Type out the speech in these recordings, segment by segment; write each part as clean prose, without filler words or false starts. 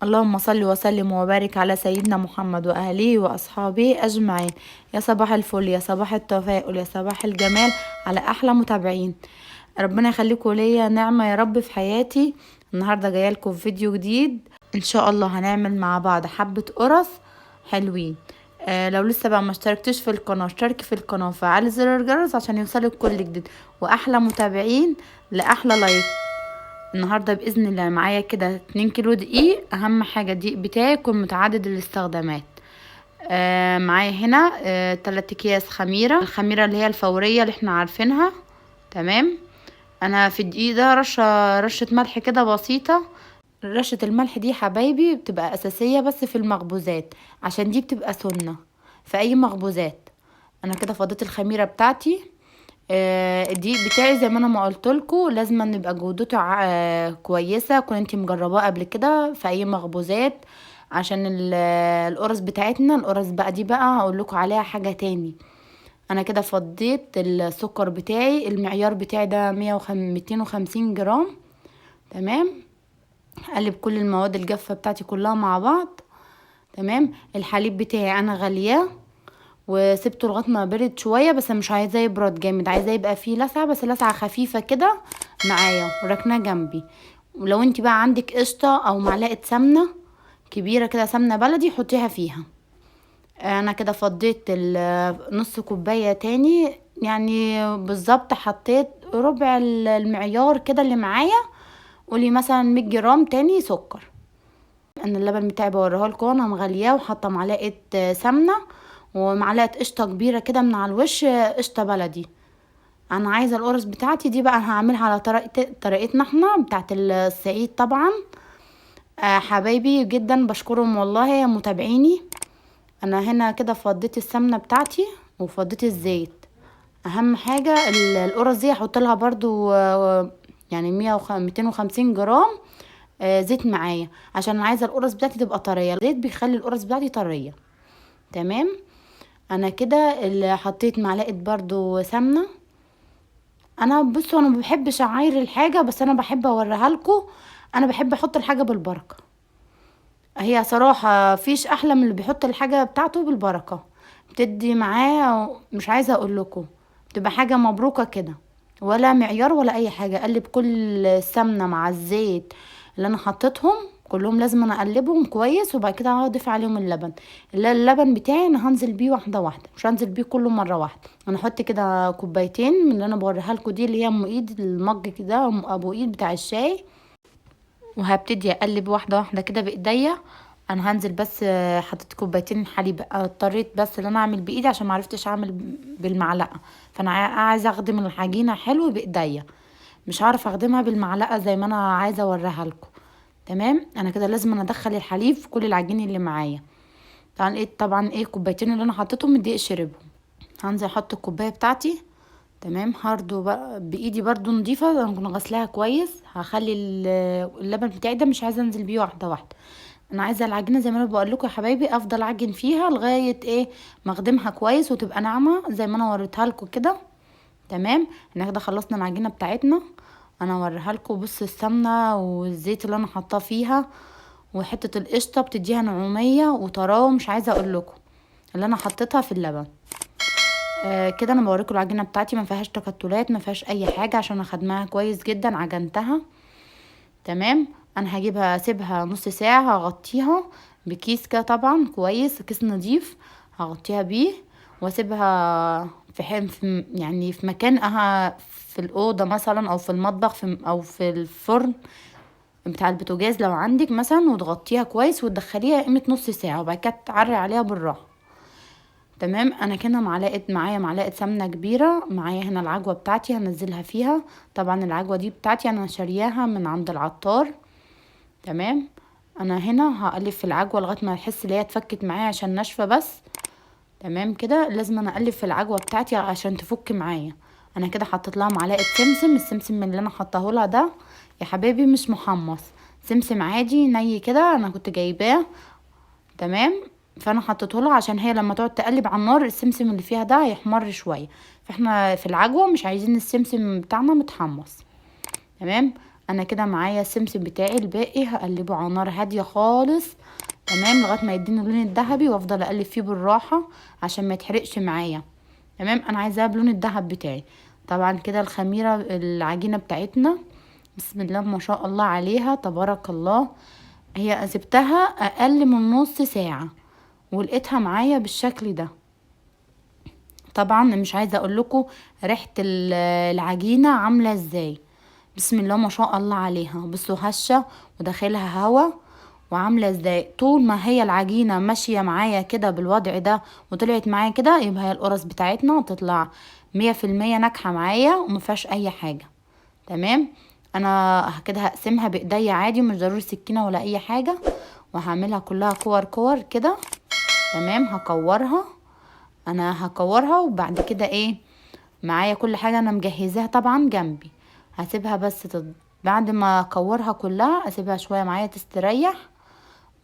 اللهم صل وسلم وبارك على سيدنا محمد وأهله وأصحابه أجمعين. يا صباح الفل، يا صباح التفاؤل، يا صباح الجمال على أحلى متابعين. ربنا يخليكم ليا نعمة يا رب في حياتي. النهاردة جاية لكم في فيديو جديد، إن شاء الله هنعمل مع بعض حبة قرص حلوين. لو لسه بقى ما اشتركتش في القناة، اشتركي في القناة وفعلي زر الجرس عشان يوصلك كل جديد. وأحلى متابعين لأحلى لايك. النهارده باذن الله معايا كده 2 كيلو دقيق. اهم حاجة الدقيق بتاعي يكون متعدد الاستخدامات. معايا هنا 3 اكياس خميره، الخميره اللي هي الفورية اللي احنا عارفينها. تمام. انا في الدقيق ده رشه ملح كده بسيطة. رشه الملح دي حبايبي بتبقى اساسية بس في المخبوزات، عشان دي بتبقى سنة في اي مخبوزات. انا كده فضيت الخميره بتاعتي. الدقيق بتاعي زي ما انا ما قلت لكم لازم نبقى جودته كويسة، كنت انتي مجرباه قبل كده في اي مخبوزات، عشان القرص بتاعتنا. القرص بقى دي بقى هقول لكم عليها حاجة تاني. انا كده فضيت السكر بتاعي، المعيار بتاعي ده 250 جرام. تمام. هقلب كل المواد الجافه بتاعتي كلها مع بعض. تمام. الحليب بتاعي انا غلياه وسبته لغاية ما برد شوية، بس مش عايزاه يبرد جامد، عايزاه يبقى فيه لسعه، بس لسعه خفيفة كده معايا، وركناه جنبي. ولو انت بقى عندك قشطه او معلقه سمنه كبيرة كده، سمنه بلدي، حطيها فيها. انا كده فضيت نص كوباية تاني، يعني بالظبط حطيت ربع المعيار كده اللي معايا، قولي مثلا 100 جرام تاني سكر. انا اللبن بتاعي بوريه لكم، انا مغلياه وحاطه معلقه سمنه ومعلقة قشطه كبيرة كده من على الوش، قشطه بلدي. انا عايزه القرص بتاعتي دي بقى هعملها على طريقتنا احنا بتاعت الصعيد طبعا. حبايبي جدا بشكرهم والله متابعيني. انا هنا كده فضيت السمنة بتاعتي وفضيت الزيت. اهم حاجة القرص دي هحط لها برضو، يعني 250 جرام زيت معايا، عشان انا عايزه القرص بتاعتي تبقى طرية. الزيت بيخلي القرص بتاعتي طرية. تمام. انا كده اللي حطيت معلقه برضو سمنه. انا بصوا انا ما بحبش اعاير الحاجة، بس انا بحب اوريها لكم. انا بحب احط الحاجة بالبركة. هي صراحة فيش احلى من اللي بيحط الحاجة بتاعته بالبركة، بتدي معاه، مش عايزه اقول لكم، بتبقى حاجة مبروكه كده، ولا معيار ولا اي حاجة. اقلب كل السمنة مع الزيت اللي انا حطيتهم كلهم، لازم انا اقلبهم كويس، وبعد كده هضيف عليهم اللبن. اللبن بتاعي انا هنزل بيه واحدة واحدة، مش هنزل بيه كله مرة واحدة. انا احط كده كوبايتين من اللي انا بوريها لكم دي، اللي هي ام ايد المج كده، ابو ايد بتاع الشاي، وهبتدي اقلب واحدة واحدة كده بايديا. انا هنزل بس، حطيت كوبايتين حليب، اضطريت بس ان انا اعمل بايدي عشان ما عرفتش اعمل بالمعلقه، فانا عايزه اخدم العجينة حلو بايديا، مش هعرف اخدمها بالمعلقه زي ما انا عايزه اوريها لكم. تمام. انا كده لازم انا ادخل الحليب في كل العجين اللي معايا. طبعا ايه، طبعا ايه الكوبايتين اللي انا حطيتهم الدقيق شربهم. هنزل احط الكوباية بتاعتي. تمام. هرده بقى بايدي برده نضيفه، انا كنت غسلاها كويس. هخلي اللبن بتاعي ده مش عايزه انزل بيه واحدة واحدة، انا عايزه العجينة زي ما انا بقول لكم يا حبايبي افضل اعجن فيها لغاية ايه ما اخدمها كويس وتبقى ناعمة زي ما انا وريتها لكم كده. تمام. احنا كده خلصنا العجينة بتاعتنا. انا اوريها لكم. بصوا السمنة والزيت اللي انا حاطاه فيها وحتة القشطه بتديها نعوميه وطراوه، مش عايزه اقول لكم اللي انا حطيتها في اللبن. كده انا بوريكم العجينة بتاعتي ما فيهاش تكتلات، ما فيهاش اي حاجة، عشان انا خدماها كويس جدا، عجنتها. تمام. انا هجيبها اسيبها نص ساعة، هغطيها بكيس كده طبعا كويس، كيس نظيف هغطيها بيه، واسيبها في حين، في يعني في مكان، في الاوضة مثلا، او في المطبخ، او في الفرن بتاع البوتاجاز لو عندك مثلا، وتغطيها كويس وتدخليها قيمة نص ساعة، وبعد كده تعري عليها بالراحة. تمام. انا كده معايا معلقه سمنه كبيرة، معايا هنا العجوه بتاعتي هنزلها فيها. طبعا العجوه دي بتاعتي انا شارياها من عند العطار. تمام. انا هنا هقلب في العجوه لغاية ما احس ان هي اتفكت معايا عشان ناشفة بس. تمام كده. لازم انا اقلب في العجوه بتاعتي عشان تفك معايا. انا كده حطيت لها معلقه سمسم. السمسم اللي انا حطاه لها ده يا حبايبي مش محمص، سمسم عادي ني كده انا كنت جايباه. تمام. فانا حطيته لها عشان هي لما تقعد تقلب على النار السمسم اللي فيها ده هيحمر شوية، فاحنا في العجوه مش عايزين السمسم بتاعنا متحمص. تمام. انا كده معايا السمسم بتاعي الباقي، هقلبه على نار هادية خالص، تمام، لغاية ما يديني اللون الذهبي، وافضل اقلب فيه بالراحة عشان ما يتحرقش معايا. تمام، انا عايزاها بلون الذهب بتاعي. طبعا كده الخميره العجينة بتاعتنا بسم الله ما شاء الله عليها تبارك الله، هي سبتها اقل من نص ساعة ولقيتها معايا بالشكل ده. طبعا مش عايزه اقول لكم ريحه العجينة عامله ازاي، بسم الله ما شاء الله عليها. بصوا هشه وداخلها هوا وعامله ازاي. طول ما هي العجينة ماشية معايا كده بالوضع ده وطلعت معايا كده، يبقى هي القرص بتاعتنا تطلع 100% ناجحة معايا وما فيهاش اي حاجة. تمام، انا كده هقسمها بايديا عادي، مش ضروري سكينة ولا اي حاجة، وهعملها كلها كور كور كده. تمام، هكورها، انا هكورها، وبعد كده ايه معايا كل حاجة انا مجهزاها طبعا جنبي. هسيبها بس بعد ما اكورها كلها اسيبها شوية معايا تستريح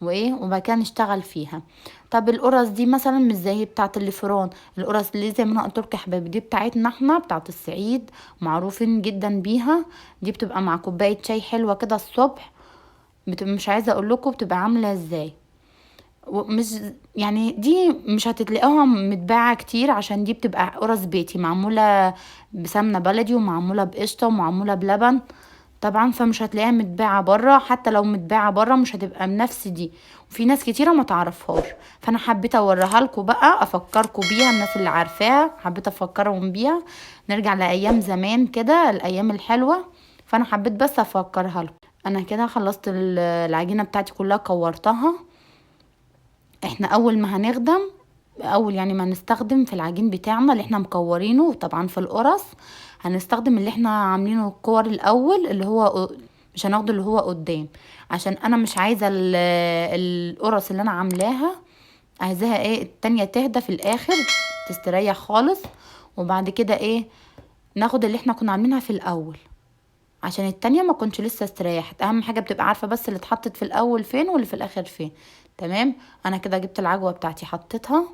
وايه، وبعد كده نشتغل فيها. طب القرص دي مثلا مش زي بتاعه الفران، القرص اللي زي ما انا قلت لكم يا حبايبي دي بتاعتنا احنا بتاعه الصعيد، معروفين جدا بيها. دي بتبقى مع كوباية شاي حلوة كده الصبح، بتبقى مش عايزه اقول لكم بتبقى عامله ازاي. ومش يعني دي مش هتتلاقوها متباعه كتير، عشان دي بتبقى قرص بيتي معمولة بسمنه بلدي ومعموله بقشطه ومعموله بلبن طبعا، فمش هتلاقيها متباعه بره. حتى لو متباعه بره مش هتبقى بنفس دي، وفي ناس كتيرة ما تعرفهاش، فانا حبيت اوريها لكم بقى، افكركم بيها، الناس اللي عارفاها حبيت افكرهم بيها، نرجع لايام زمان كده، الايام الحلوة، فانا حبيت بس افكرها لكم. انا كده خلصت العجينة بتاعتي كلها كورتها. احنا اول ما هنخدم، اول يعني ما هنستخدم في العجين بتاعنا اللي احنا مكورينه طبعا في القرص، هنستخدم اللي احنا عاملينه الكور الاول، اللي هو مش هناخده اللي هو قدام، عشان انا مش عايزه القرص اللي انا عاملاها، عايزاها ايه التانية تهدى في الاخر تستريح خالص، وبعد كده ايه ناخد اللي احنا كنا عاملينها في الاول، عشان التانية ما كنتش لسه استريحت. اهم حاجة بتبقى عارفه بس اللي اتحطت في الاول فين واللي في الاخر فين. تمام، انا كده جبت العجوه بتاعتي حطيتها،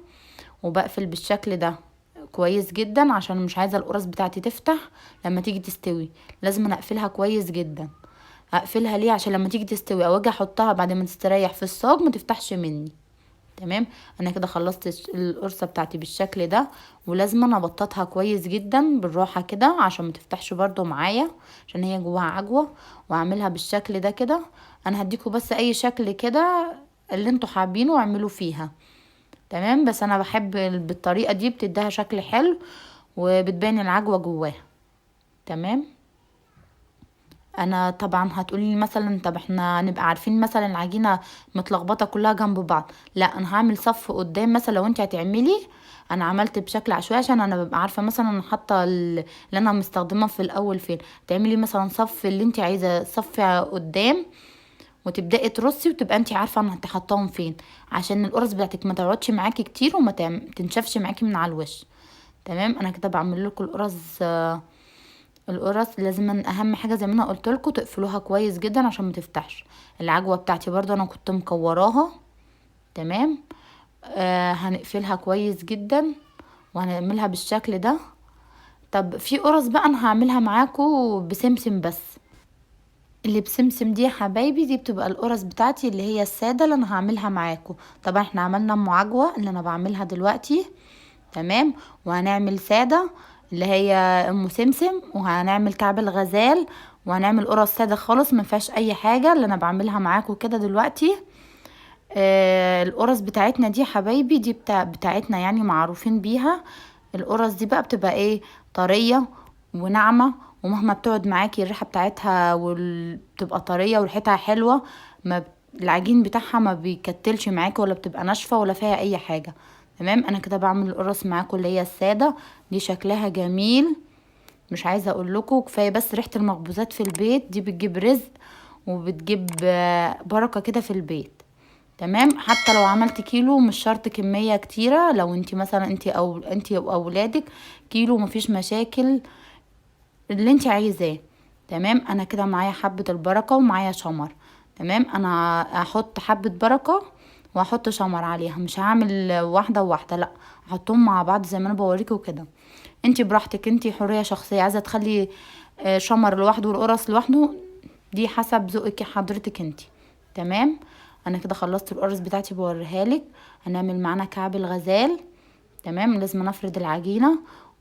وبقفل بالشكل ده كويس جدا، عشان مش عايزه القرص بتاعتي تفتح لما تيجي تستوي، لازم انا اقفلها كويس جدا. اقفلها ليه؟ عشان لما تيجي تستوي او اجي احطها بعد ما تستريح في الصاج ما تفتحش مني. تمام، انا كده خلصت القرصه بتاعتي بالشكل ده، ولازم انا ابططها كويس جدا بالراحة كده عشان ما تفتحش برضو معايا، عشان هي جواها عجوه. واعملها بالشكل ده كده، انا هديكوا بس اي شكل كده اللي انتوا حابينه واعملوا فيها. تمام، بس انا بحب بالطريقة دي، بتديها شكل حلو وبتبان العجوه جواها. تمام، انا طبعا هتقولي لي مثلا طب احنا نبقى عارفين مثلا العجينة متلخبطه كلها جنب بعض، لا انا هعمل صف قدام. مثلا لو انت هتعملي، انا عملت بشكل عشوائي عشان انا ببقى عارفه مثلا انا حاطه اللي انا مستخدمة في الاول فين. تعملي مثلا صف اللي انت عايزه صف قدام، وتبداي ترصي، وتبقى انت عارفه ان انت حطاهم فين، عشان القرص بتاعتك ما تقعدش معاكي كتير وما تنشفش معاكي من على الوش. تمام، انا كده بعمل لكم القرص. القرص لازم اهم حاجة زي ما انا قلت لكم تقفلوها كويس جدا عشان ما تفتحش. العجوه بتاعتي برضو انا كنت مكوراها. تمام، هنقفلها كويس جدا وهنعملها بالشكل ده. طب في قرص بقى انا هعملها معاكم بسمسم بس، اللي بسمسم دي يا حبايبي دي بتبقى القرص بتاعتي اللي هي السادة اللي انا هعملها معاكم. طبعا احنا عملنا ام عجوه اللي انا بعملها دلوقتي. تمام، وهنعمل ساده اللي هي ام سمسم، وهنعمل كعب الغزال، وهنعمل قرص ساده خالص ما فيهاش اي حاجة اللي انا بعملها معاكم كده دلوقتي. القرص بتاعتنا دي حبايبي دي بتاعتنا يعني معروفين بيها. القرص دي بقى بتبقى ايه، طرية وناعمه، ومهما بتقعد معاكي الريحة بتاعتها بتبقى طرية وريحتها حلوة، ما العجين بتاعها ما بيكتلش معاكي ولا بتبقى ناشفة ولا فيها اي حاجة. تمام، انا كده بعمل القرص معاكم اللي هي السادة دي، شكلها جميل مش عايزه اقول لكم. كفاية بس ريحه المخبوزات في البيت دي بتجيب رزق وبتجيب بركة كده في البيت. تمام، حتى لو عملت كيلو مش شرط كمية كتيرة، لو انتي مثلا انتي او انتي واولادك كيلو مفيش مشاكل، اللي انتي عايزاه. تمام، انا كده معايا حبه البركة ومعايا شمر. تمام، انا هحط حبه بركة واحط شمر عليها، مش هعمل واحدة وواحدة، لا هحطهم مع بعض زي ما انا بوريكم كده. انتي براحتك، انتي حرية شخصية، عايزه تخلي شمر لوحده والقرص لوحده دي حسب ذوقك حضرتك انتي. تمام، انا كده خلصت القرص بتاعتي بوريها لك. هنعمل معانا كعب الغزال. تمام، لازم نفرد العجينة.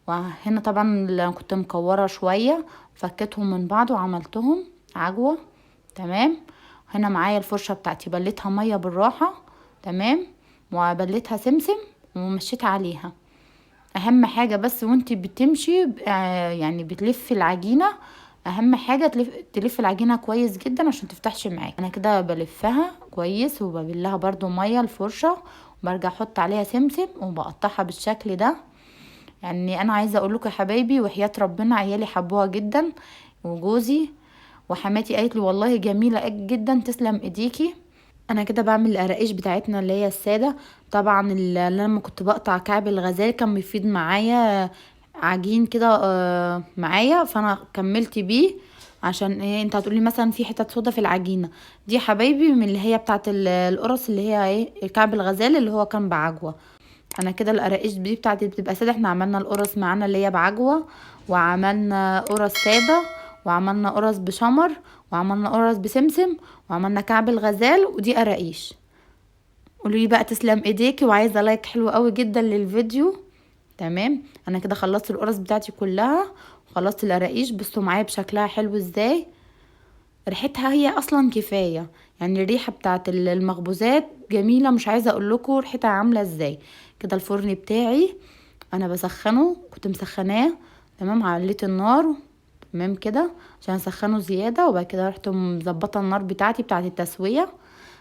وهنا طبعا اللي كنت مكوره شوية فكيتهم من بعض وعملتهم عجوه. تمام، هنا معايا الفرشة بتاعتي بليتها مية بالراحة. تمام، وبليتها سمسم ومشيت عليها. اهم حاجة بس وانتي بتمشي يعني بتلفي العجينة، اهم حاجة تلف العجينة كويس جدا عشان تفتحش معاك. انا كده بلفها كويس وببلها برضو مية الفرشة، وبرجع احط عليها سمسم وبقطعها بالشكل ده. يعني انا عايزه اقول لكم يا حبايبي وحياه ربنا عيالي حبوها جدا، وجوزي وحماتي قالت لي والله جميلة جدا تسلم ايديكي. انا كده بعمل القراقيش بتاعتنا اللي هي السادة. طبعا لما كنت بقطع كعب الغزال كان بيفيض معايا عجين كده معايا، فانا كملت بيه عشان ايه، انت هتقولي مثلا في حتت سودا في العجينة دي حبايبي من اللي هي بتاعت القرص اللي هي ايه الكعب الغزال اللي هو كان بعجوه. انا كده القراقيش دي بتاعتي بتبقى ساده. احنا عملنا القرص معانا اللي هي بعجوه، وعملنا قرص ساده، وعملنا قرص بشمر، وعملنا قرص بسمسم، وعملنا كعب الغزال، ودي قراقيش. قولوا لي بقى تسلم ايديكي، وعايزه like حلو قوي جدا للفيديو. تمام، انا كده خلصت القرص بتاعتي كلها وخلصت القراقيش. بصوا معايا بشكلها حلو ازاي، ريحتها هي اصلا كفاية، يعني الريحة بتاعت المخبوزات جميلة، مش عايزه اقول لكم ريحتها عامله ازاي. كده الفرن بتاعي انا بسخنه، كنت مسخناه. تمام، عليت النار تمام كده عشان اسخنه زيادة، وبعد كده رحت مظبطه النار بتاعتي بتاعت التسوية،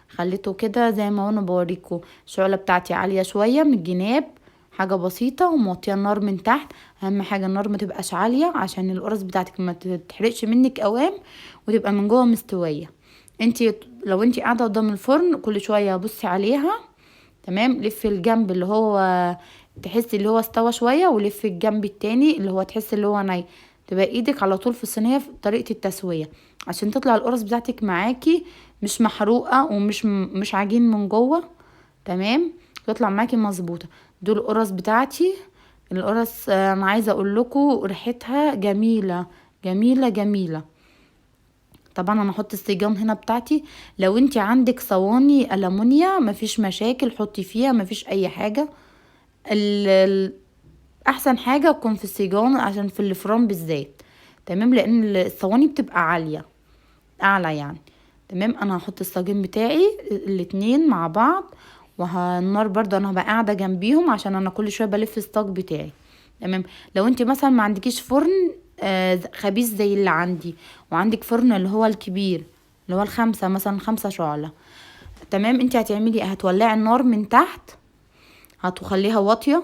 خليته كده زي ما انا بوريكم. الشعلة بتاعتي عالية شوية من الجناب، حاجة بسيطة، وموطيه النار من تحت. اهم حاجة النار ما تبقاش عالية عشان القرص بتاعتك ما تتحرقش منك اوام، وتبقى من جوه مستوية. انتي لو انتي قاعدة قدام الفرن كل شوية بصي عليها. تمام، لفي الجنب اللي هو تحسي اللي هو استوى شوية، ولفي الجنب التاني اللي هو تحسي اللي هو ني، تبقى ايدك على طول في الصينية في طريقه التسوية عشان تطلع القرص بتاعتك معاكي مش محروقة ومش مش عجين من جوه. تمام، تطلع معاكي مظبوطة. دول القرص بتاعتي. القرص انا عايزه اقول لكم ريحتها جميلة جميلة جميلة. طبعا انا هحط السيجان هنا بتاعتي. لو انت عندك صواني ألمونيا مفيش مشاكل حطي فيها، مفيش اي حاجة. احسن حاجة تكون في السيجان عشان في الفرن بالذات. تمام، لان الصواني بتبقى عالية اعلى يعني. تمام، انا هحط الصاجين بتاعي الاتنين مع بعض، وهالنار برضو انا هبقى قاعدة جنبيهم عشان انا كل شوية بلف الصاج بتاعي. تمام، لو انت مثلا ما عندكيش فرن خبيث زي اللي عندي، وعندك فرن اللي هو الكبير اللي هو الخمسة مثلا، 5 شعلة. تمام، انت هتعملي هتولعي النار من تحت، هتخليها واطية.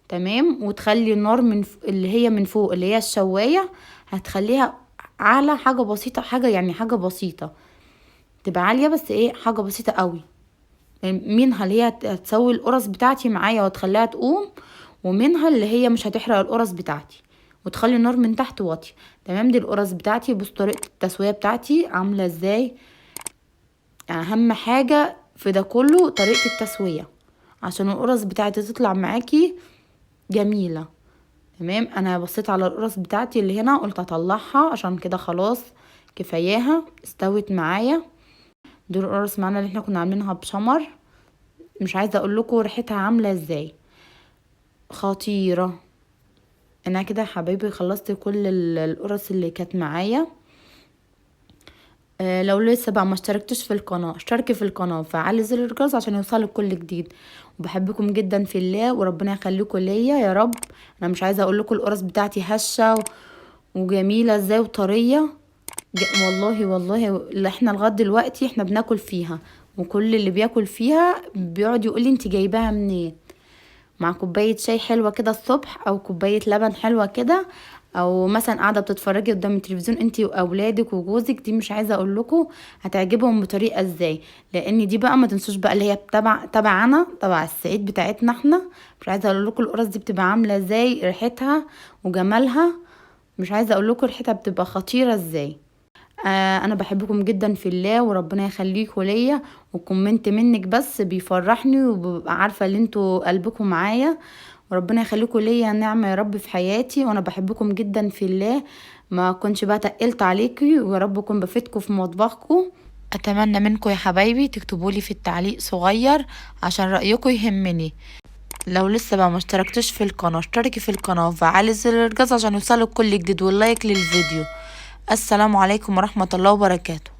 تمام، وتخلي النار من اللي هي من فوق اللي هي الشواية هتخليها على حاجة بسيطة، حاجة يعني حاجة بسيطة، تبقى عالية بس ايه حاجة بسيطة قوي. منها اللي هي هتسوي القرص بتاعتي معايا وتخليها تقوم، ومنها اللي هي مش هتحرق القرص بتاعتي، وتخلي النار من تحت واطية. تمام، دي القرص بتاعتي. بصوا طريقه التسوية بتاعتي عامله ازاي. اهم حاجة في ده كله طريقه التسوية عشان القرص بتاعتي تطلع معاكي جميلة. تمام، انا بصيت على القرص بتاعتي اللي هنا قلت اطلعها عشان كده خلاص كفاياها استوت معايا. دول القرص معانا اللي احنا كنا عاملينها بشمر، مش عايزه اقول لكم ريحتها عامله ازاي، خطيرة. انا كده يا حبايبي خلصت كل القرص اللي كانت معايا. لو لسه بقى ما اشتركتش في القناة اشتركي في القناة وفعلي زر الجرس عشان يوصلك كل جديد. وبحبكم جدا في الله، وربنا يخليكم ليا يا رب. انا مش عايزه اقول لكم القرص بتاعتي هشه وجميلة ازاي وطريه، والله والله اللي احنا لغاية دلوقتي احنا بناكل فيها، وكل اللي بياكل فيها بيقعد يقول لي انت جايباها منين. مع كوباية شاي حلوة كده الصبح، او كوباية لبن حلوة كده، او مثلا قاعدة بتتفرجي قدام التلفزيون انتي واولادك وجوزك، دي مش عايزه اقول لكم هتعجبهم بطريقة ازاي. لان دي بقى ما تنسوش بقى اللي هي تبعنا تبع الصعيد بتاعتنا احنا. مش عايزه اقول لكم القرص دي بتبقى عامله ازاي، ريحتها وجمالها، مش عايزه اقول لكم ريحتها بتبقى خطيرة ازاي. انا بحبكم جدا في الله، وربنا يخليكم ليا، و comment منك بس بيفرحني، وببقى عارفه ان انتوا قلبكم معايا، وربنا يخليكم ليا نعمه يا رب في حياتي، وانا بحبكم جدا في الله. ما كنتش بقى تقلت عليكي، ويا رب اكون بفيدكم في مطبخكم. اتمنى منكم يا حبايبي تكتبوا لي في التعليق صغير عشان رايكم يهمني. لو لسه بقى ما اشتركتش في القناة، اشتركي في القناة وفعلي زر الجرس عشان يوصلك كل جديد، وال like للفيديو. السلام عليكم ورحمة الله وبركاته.